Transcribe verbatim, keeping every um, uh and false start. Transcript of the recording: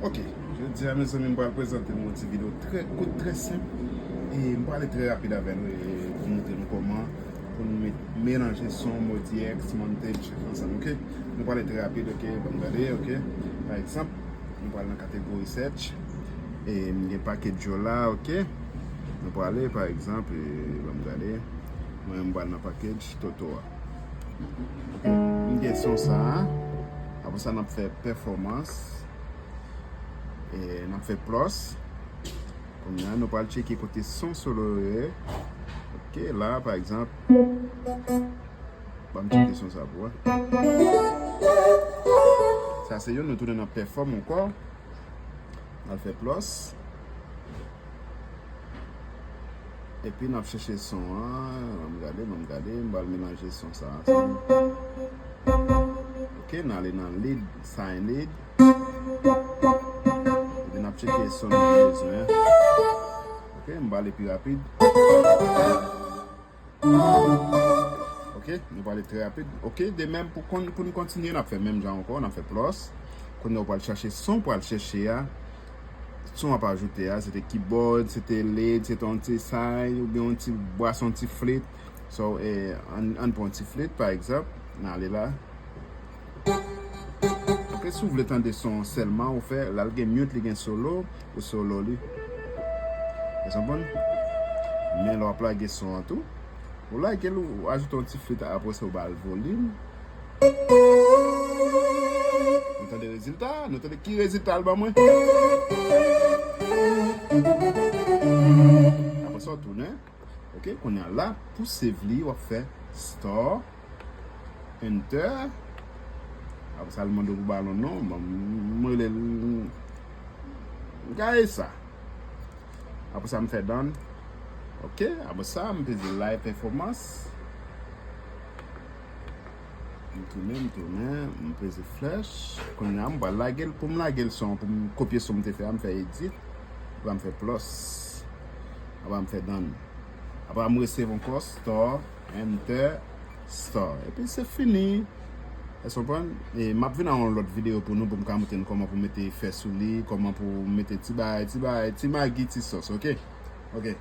Ok, jodi a, mezanmi, m pral prezante nou yon ti videyo trè kout, trè senp. E m prale trè rapid avè nou, e pou montre nou kòman pou nou met, melanje son Modi X, Montage ansanm, ok? Nou prale trè rapid, ok? Ban m gade, ok? Pa egzanp, nou pral nan kategori search. E m gen package yo la, ok? Nou prale, pa egzanp, e ban m gade. Mwen, m pral nan package Toto a. Ok, m gen son sa a. Apre sa, n ap fè pèfòmans. E n ap fè plus. Kounye a, nou pral tcheke kote son solo yo ye. Ok, la, pa egzanp, ban m tcheke son sa pou wè. Sa se youn, nou tounen nan pèfòm ankò. N al fè plus. Epi n ap chèche son an. Ban m gade, ban m gade. M pral melanje son sa ansanm. Ok, n ale nan lead, sign lead. Epi n ap tcheke son nou bezwen an. Ok, m prale pi rapid. Ok, nou prale trè rapid. Ok, de menm pou kon, pou n kontinye, n ap fè menm jan ankò, n ap fè plus. Kounye a w pral chache son, pral chèche a. Son w ap ajoute a, se te keyboard, se te lead, se te yon ti sign, oubyen yon ti bas, yon ti flit. So, eh, ann, ann pran yon ti flit, pa egzanp, n ale la. Ok, si w vle tande son sèlman, ou fè, la l gen mute, li gen solo, ou solo li. Ou konprann? Men lè w ap lage son an tou, ou lage l, ou ajoute yon ti flit, apre sa, ou ba l volim. Nou tande rezilta, nou tande ki rezilta l ban mwen. Apre sa, w tounen. Ok, kounye a la, pou save li, w ap fè star, enter. Apre sa, l mande w pou ba l yon non. Bon, m rele l Gaësa. Apre sa, m fè done. Ok, apre sa, m peze live performance. M tounen, m tounen, m peze flèch. Kounye a, m pral lage l. Pou m lage l son, pou m kopye son m te fè a, m fè edit. Apre m fè plus. Apre m fè done. Apre m resave ankò star, enter, star. Epi se fini. Èske w konprann? E m ap vin ak yon lòt videyo pou nou, pou m ka montre nou kòman pou mete efè sou li, kòman pou mete ti bagay, ti bagay, ti magi, ti sòs, ok? Ok.